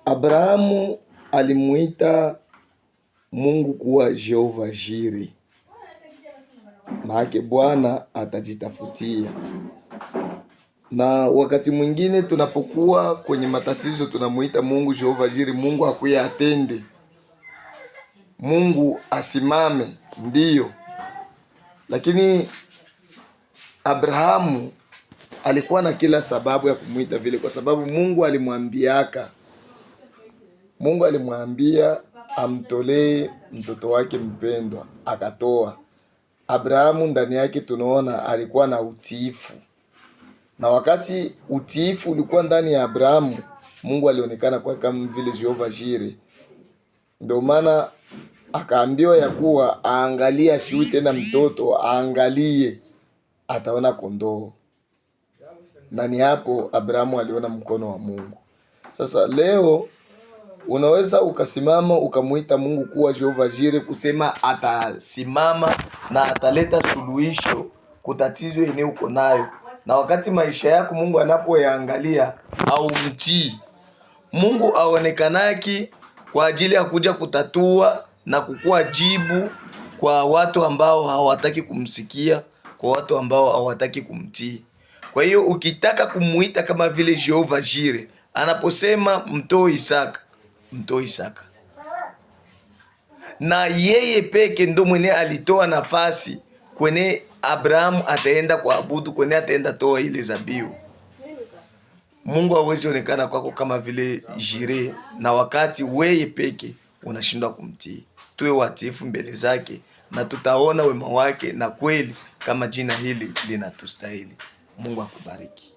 Abrahamu alimuita Mungu kuwa Jehova Jire, maana Bwana atajitafutia. Na wakati mwingine tunapokuwa kwenye matatizo tunamuita Mungu Jehova Jire, Mungu akuye atende, Mungu asimame, ndiyo. Lakini Abrahamu alikuwa na kila sababu ya kumwita vile, kwa sababu Mungu alimwambiaka, Mungu alimwambia amtolee mtoto wake mpendwa, akatoa. Abrahamu ndani yake tunaona alikuwa na utiifu, na wakati utiifu ulikuwa ndani ya Abrahamu, Mungu alionekana kwa kama vile Jehova Jire. Ndio maana akaambiwa ya kuwa aangalie asiui tena mtoto, aangalie ataona kondoo, na ni hapo Abrahamu aliona mkono wa Mungu. Sasa leo unaweza ukasimama ukamuita Mungu kuwa Jehova Jire, kusema atasimama na ataleta suluhisho kutatizo yenye uko nayo, na wakati maisha yako Mungu anapoyaangalia au mtii Mungu aonekanaki kwa ajili ya kuja kutatua na kukuwa jibu kwa watu ambao hawataki kumsikia, kwa watu ambao hawataki kumtii. Kwa hiyo ukitaka kumuita kama vile Jehova Jire anaposema mtoe Isaka, mtoe Isaka, na yeye peke ndo mwenye alitoa nafasi kwenye Abrahamu ataenda kuabudu, kwenye ataenda toa ile zabiu. Mungu hawezi onekana kwako kama vile Jire, na wakati weye peke unashindwa kumtii. Tuwe watiifu mbele zake na tutaona wema wake, na kweli kama jina hili linatustahili. Mungu akubariki.